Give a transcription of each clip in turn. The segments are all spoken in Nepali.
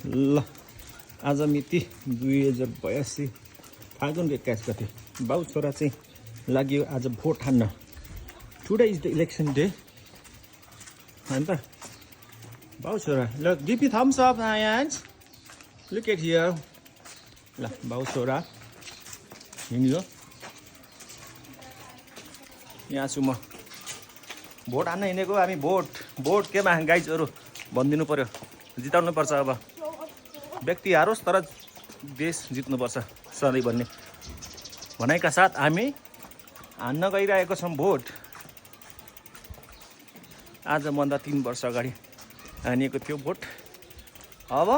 ल आज मिति 2082 फागुन 21 गते बाउ छोरा चाहिँ लाग्यो आज भोट हान्न। Today is the election day हैन त बाउ छोरा। ल गिभ मी थम्स अप आयन्स लुक एट हियर। ल बाउ छोरा हिँड्यो यहाँ छु म भोट हान्न हिँडेको। हामी भोट केमा गाइजहरु भनिदिनु पर्यो, जिताउनु पर्छ। अब व्यक्ति हारोस् तर देश जित्नुपर्छ सधैँ भन्ने भनाइका साथ हामी हान्न गइरहेको छौँ भोट। आज भन्दा 3 वर्ष अगाडि हानिएको थियो भोट, अब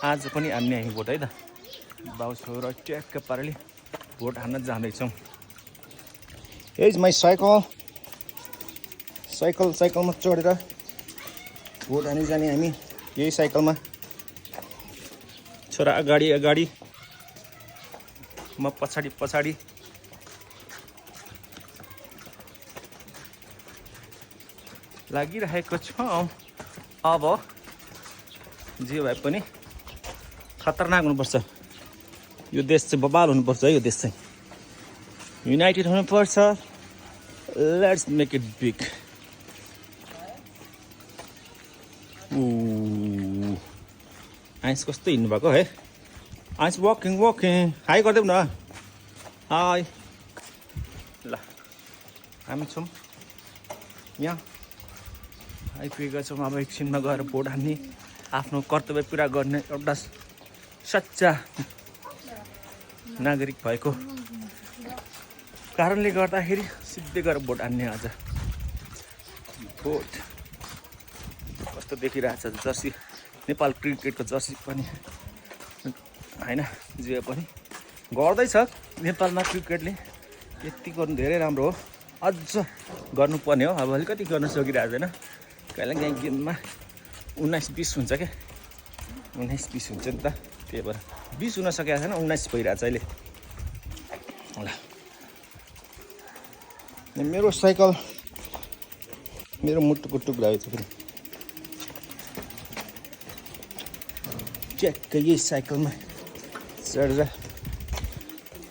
आज पनि हान्ने हामी भोट है त। बाउ छोरा ट्याक्क पाराले भोट हान्न जाँदैछौँ। एज माई साइकलमा चढेर भोट हानी जाने हामी। यही साइकलमा छोरा अगाडि म पछाडि लागिरहेको छौँ। अब जे भए पनि खतरनाक हुनुपर्छ यो देश चाहिँ, बबाल हुनुपर्छ है यो देश चाहिँ, युनाइटेड हुनुपर्छ। Let's make it big. Ice कस्तो हिँड्नु भएको है, आइस वकिङ हाई गरिदेऊ न, हाई। ल हामी छौँ यहाँ आइपुगेका छौँ। अब एकछिनमा गएर भोट हान्ने, आफ्नो कर्तव्य पुरा गर्ने एउटा सच्चा नागरिक भएको कारणले गर्दाखेरि सिधै गएर भोट हान्ने। आज भोट कस्तो देखिरहेछ, जर्सी नेपाल क्रिकेटको जर्सी पनि हैन, जे पनि गर्दैछ नेपालमा क्रिकेटले। यति गर्नु धेरै राम्रो हो, अझ गर्नुपर्ने हो। अब अलिकति गर्न सकिरहेको छैन, कहिले काहीँ गेममा 19-20 हुन्छ क्या, 19-20 हुन्छ नि त। त्यही भएर 20 हुन सकेको छैन, 19 भइरहेछ अहिले। ल मेरो साइकल मेरो मुटुको टुक्रा छ फेरि, ट्याक्क यही साइकलमा चढेर।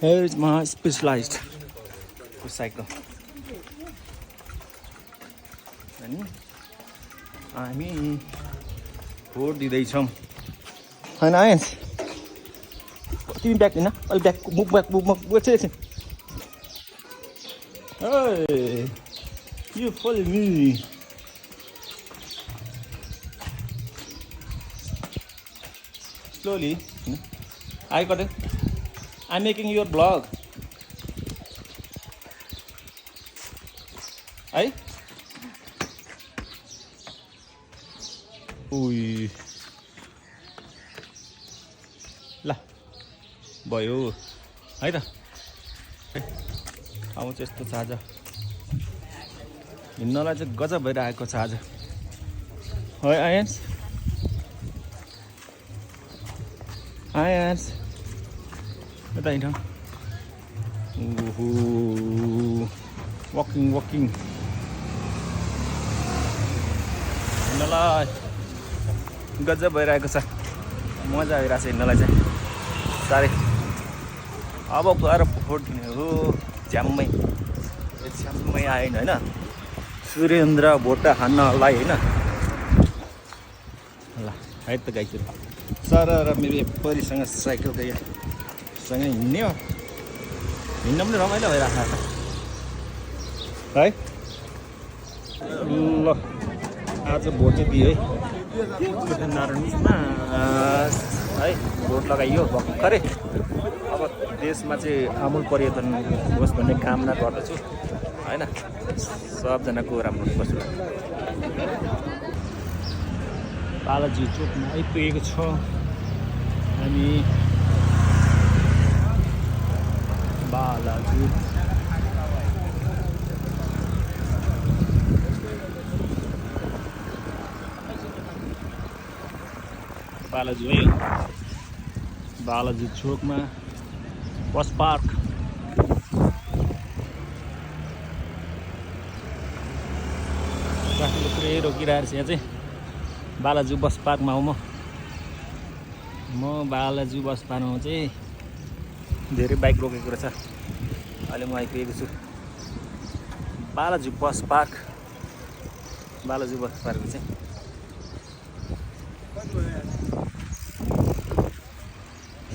Here is my specialized cycle. अनि हामी भोट दिँदैछौँ होइन आयन्स? तिमी ब्याग लिन, अलिक ब्याग मुख एकछिन। Hey, you follow me. Slowly. I got it. I'm making your vlog. Hey? Ui. La. भयो है त। अब चाहिँ यस्तो छ, आज हिँड्नलाई चाहिँ गजब भइरहेको छ आज है आयन्स? यता हिँड। ओहो वकिङ हिँड्नलाई गजब भइरहेको छ, मजा आइरहेको छ हिँड्नलाई चाहिँ साह्रै। अब गएर भोट दिने हो। झ्याम्मै आएन होइन सुरेन्द्र भोट हान्नलाई होइन। ल है त गाइजहरू, सर र मेरो परिसँग साइकल त सँगै हिँड्ने हो, हिँड्न पनि रमाइलो भइरहेको छ है। ल आज भोट चाहिँ दियो है, नारायणमा है भोट लगाइयो भर्खरै। अब देशमा चाहिँ आमूल परिवर्तन होस् भन्ने कामना गर्दछु होइन, सबजनाको राम्रो हुनुपर्छ। बालाजी चोकमा आइपुगेको छ हामी। बालाजी चोकमा बस पार्क। ट्राफिकले पुरै रोकिरहेको छ यहाँ चाहिँ। बालाजी बस पार्कमा हो म। म बालाजु बस पार्कमा चाहिँ धेरै बाइक रोकेको रहेछ। अहिले म आइपुगेको छु Balaju bus park. Balaju bus park चाहिँ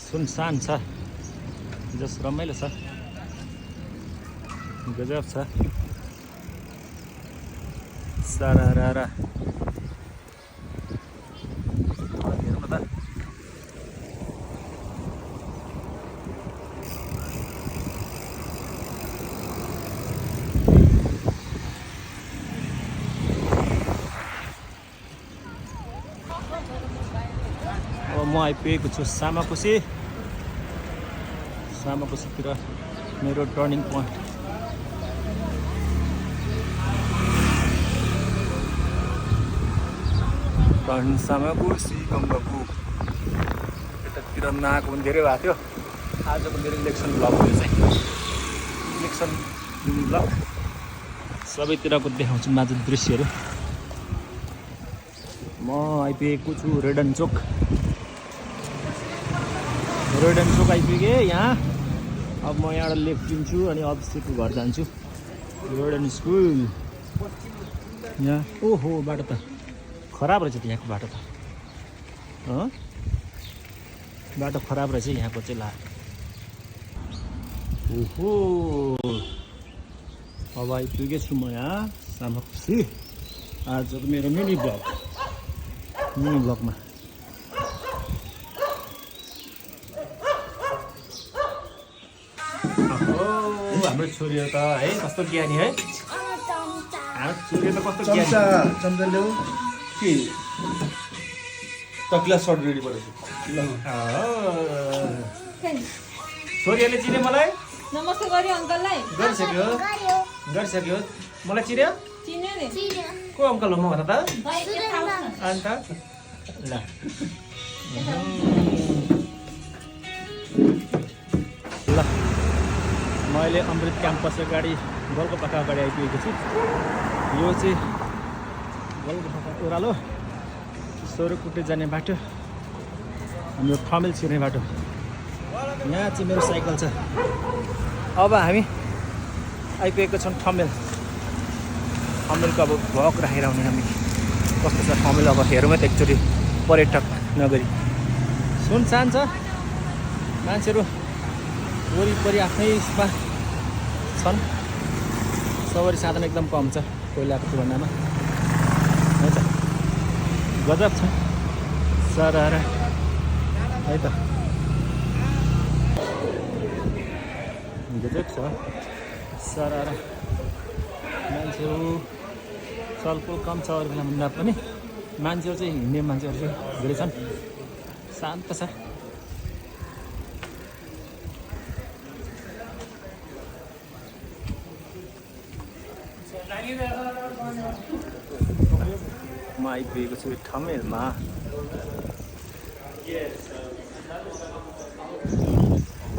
सुनसान छ, जस रमाइलो छ, गजब छ। सारा हेर्नु त अब म आइपुगेको छु सामाकोसीतिर, मेरो टर्निङ पोइन्ट। सामाकोसी गङ्गापुर यतातिर नआएको पनि धेरै भएको थियो। आजको मेरो इलेक्सन ब्लग हो, यो चाहिँ इलेक्सन ब्लग। सबैतिरको देखाउँछु माझ दृश्यहरू। म आइपुगेको छु रेडन चोक आइपुगेँ यहाँ। अब म यहाँबाट लेफ्ट लिन्छु अनि अभिषेकको घर जान्छु। रेडन स्कुल यहाँ। ओहो बाटो त खराब रहेछ त यहाँको बाटो त। बाटो खराब रहेछ यहाँको चाहिँ। ला ओहो अब आइपुगेको छु म यहाँ सामाकोसी। आजको मेरो मिनी ब्लगमा हाम्रो छोरीहरू त है कस्तो ज्ञानी है। छोरीहरू त कस्तो ज्ञानी। चम्चा ल्याऊ के तक्ला सर्ट रेडी परेको छोरीहरूले चिन्यो मलाई। नमस्ते गर्यो अङ्कललाई। गरिसक्यो मलाई चिन्यो। को अङ्कल हो म भन त। अन्त ल मैले अमृत क्याम्पस अगाडि गोलकोपाका अगाडि आइपुगेको छु। यो चाहिँ गोलकोपाका ओह्रालो सोरुकुटे जाने बाटो, हाम्रो थमेल छिर्ने बाटो। यहाँ चाहिँ मेरो साइकल छ। अब हामी आइपुगेको छौँ थमेलको अब भ्लग राखेर आउने हामी कस्तो छ थमेल। अब हेरौँ त एकचोटि पर्यटक नगरी। सुनसान छ, मान्छेहरू वरिपरि आफ्नैमा छन्। सवारी साधन एकदम कम छ पहिलाको तुलनामा है त। गजब छ सारा है त, गजब छ सारा। मान्छेहरू चलपोल कम छ अरू बेला भन्दा पनि। मान्छेहरू चाहिँ हिँड्ने मान्छेहरू चाहिँ धेरै छन्, शान्त छ। म आइपुगेको छु थमेलमा।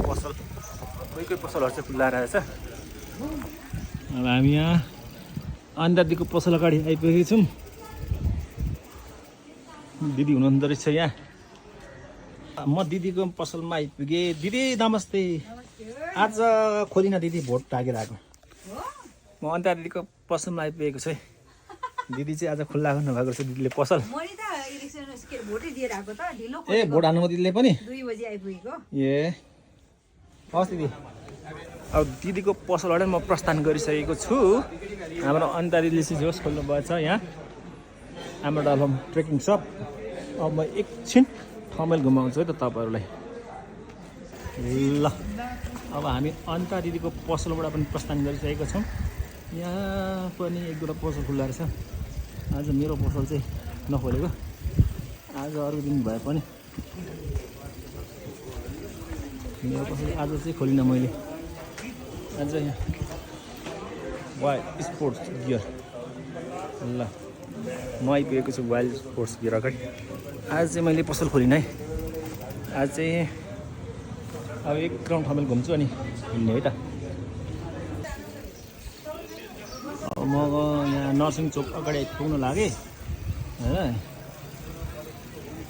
पसल कोही पसलहरू चाहिँ खुल्ला रहेछ। अब हामी यहाँ अन्दाजीको पसल अगाडि आइपुगेको छौँ। दिदी हुनुहुँदो रहेछ यहाँ। म दिदीको पसलमा आइपुगेँ। दिदी नमस्ते। आज खोलिन दिदी, भोट टाकेर आएको। म अन्त दिदीको पसलमा आइपुगेको छु है। दिदी चाहिँ आज खुल्ला नभएको छ दिदीले पसल। ए भोट हाल्नु दिदीले पनि 2 बजे आइपुगेको। ए हस् दिदी। अब दिदीको पसलबाट म प्रस्थान गरिसकेको छु। हाम्रो अन्त दिदीले चाहिँ जोस खोल्नु भएछ यहाँ हाम्रो डालम ट्रेकिङ सप। अब म एकछिन थमेल घुमाउँछु है त तपाईँहरूलाई। ल अब हामी अन्त दिदीको पसलबाट पनि प्रस्थान गरिसकेको छौँ। यहाँ पनि एक दुईवटा पसल खुल्ला रहेछ। आज मेरो पसल चाहिँ नखोलेको, आज अरू दिन भए पनि मेरो पसल आज चाहिँ खोलिनँ मैले। आज यहाँ वाइल्ड स्पोर्ट्स गियर। ल म आइपुगेको छु वाइल्ड स्पोर्ट्स गियर अगाडि। आज चाहिँ मैले पसल खोलिनँ है। आज चाहिँ अब एक राउन्ड थमेल घुम्छु अनि हिँड्ने है त। अब म यहाँ नर्सिङ चोक अगाडि आइपुग्न लागेँ।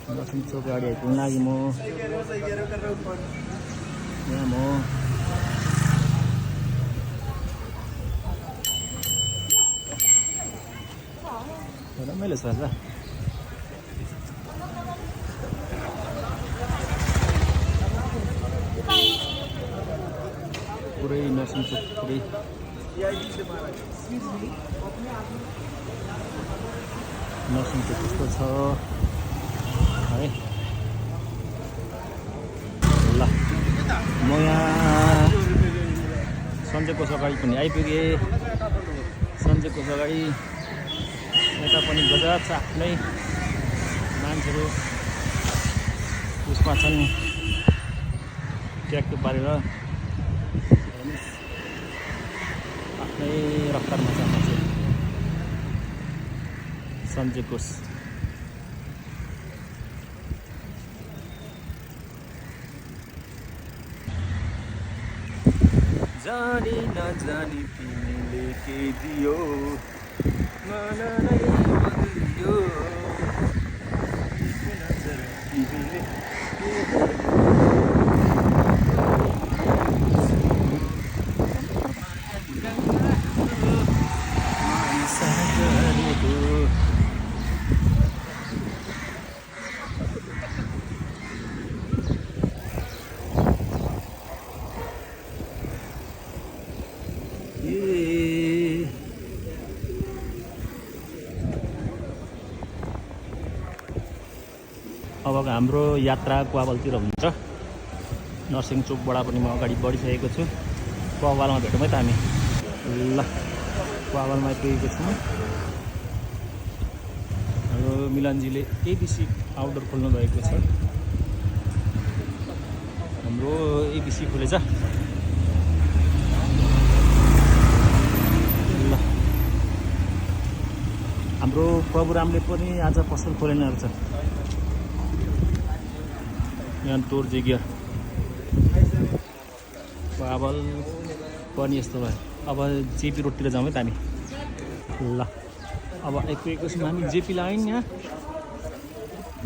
नर्सिङ चोक अगाडि आइपुग्नु लागि म यहाँ म रमाइलो छ आज पुरै नर्सिङ चोक पुरै नर्सिङ चोक कस्तो छ है ल म यहाँ सन्चै कोष अगाडि पनि आइपुगेँ सन्चै कोष अगाडि यता पनि गजब छ आफ्नै मान्छेहरू उसमा छन् ट्र्याक्टर पारेर आफ्नै रफ्तारमा छ मान्छे सन्चै कोष जानी नजानी तिमीले के दियो मन नै बदलियो तिमीले अब हाम्रो यात्रा क्वाबलतिर हुन्छ नर्सिङ चोकबाट पनि म अगाडि बढिसकेको छु क्वाबलमा भेटौँ है त हामी ल क्वाबलमा आइपुगेको छौँ हाम्रो मिलनजीले एबिसी आउटडोर खोल्नु भएको छ हाम्रो एबिसी खोलेछ ल हाम्रो प्रभुरामले पनि आज पसल खोलेन रहेछ यहाँ तोर्जे गियर क्वाबल पनि यस्तो भयो अब जेपी रोडतिर जाउँ है त हामी ल अब आइपुगेको छौँ हामी जेपी लाइन यहाँ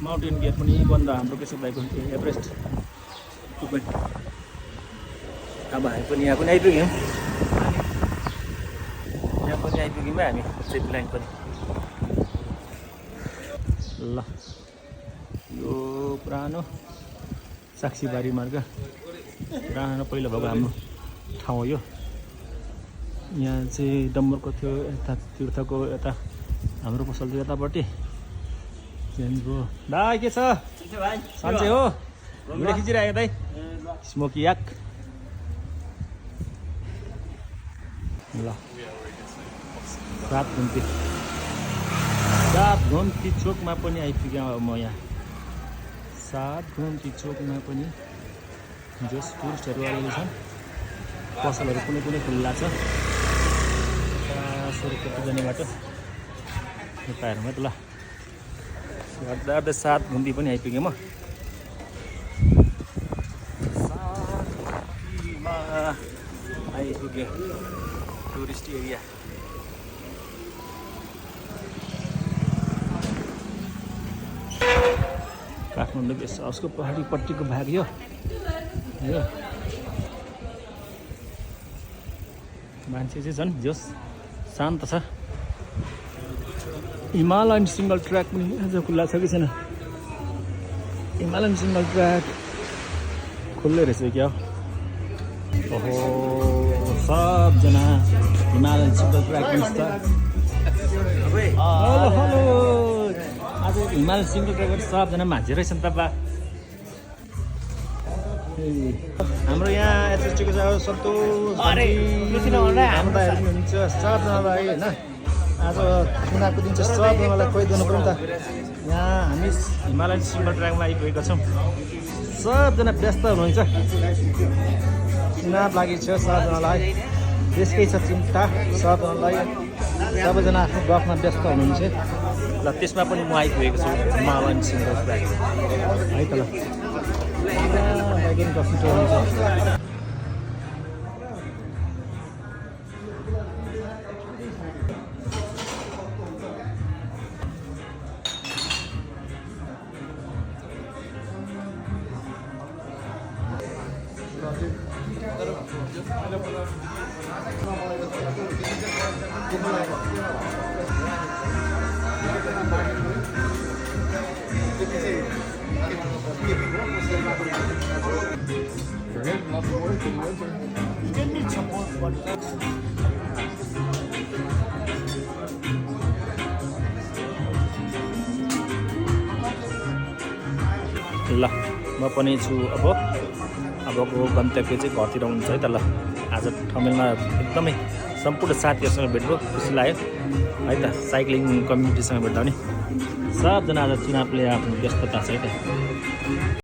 माउन्टेन गियर पनि बन्द हाम्रो केशव भाइको एभरेस्ट टुपन अब हामी पनि यहाँ पनि आइपुग्यौँ है हामी जेपी लाइन पनि ल यो पुरानो साक्षीबारी मार्ग पुरानो पहिलो भएको हाम्रो ठाउँ हो यो यहाँ चाहिँ डम्बरको थियो यता तीर्थको यता हाम्रो पसल थियो यतापट्टि चेन्ज भयो दाइ के छ सन्चै हो भिडियो खिचिरहेको दाइ स्मोकी याक ल सात घुम्ती चोकमा पनि आइपुगेँ म यहाँ सात घुम्ती चोकमा पनि जस टुरिस्टहरू आएको छन् पसलहरू कुनै कुनै खुल्ला छ सोरकति जाने बाटो यता हेरौँ है त ल गर्दा गर्दै सात घुम्ती पनि आइपुगेँ म सातमा आइपुगेँ टुरिस्ट एरिया काठमाडौँ गेस्ट हाउसको पहाडीपट्टिको भाग यो मान्छे चाहिँ झन् जोस शान्त छ हिमालयन सिङ्गल ट्र्याक पनि आज खुल्ला छ कि छैन हिमालयन सिङ्गल ट्र्याक खुल्लै रहेछ क्या ओहो सबजना हिमालयन सिङ्गल ट्र्याक पनि छ हेलो हेलो आज हिमालयन सिङ्गल ट्र्याक सबजना मान्छे रहेछ नि त बा हाम्रो यहाँ एसएसटीको छ सन्तोष हुनुहुन्छ सबजनालाई होइन आज उनीहरूको दिन चाहिँ सबजनालाई खोइदिनु पऱ्यो नि त यहाँ हामी हिमालयन सिङ्गल ट्र्याकमा आइपुगेका छौँ सबजना व्यस्त हुनुहुन्छ चुनाव लागि छ सबजनालाई त्यसकै छ चिन्ता सबजनालाई सबैजना आफ्नो गफमा व्यस्त हुनुहुन्छ ल त्यसमा पनि म आइपुगेको छु हिमालयन सिङ्गल ट्र्याक है त ल ल म पनि छु अबको गन्तव्य चाहिँ घरतिर हुन्छ है त। ल आज ठमेलमा एकदमै सम्पूर्ण साथीहरूसँग भेट भयो, खुसी लाग्यो है त। साइक्लिङ कम्युनिटीसँग भेट्दा पनि सबजना आज चुनावले आफ्नो व्यस्तता छ है त।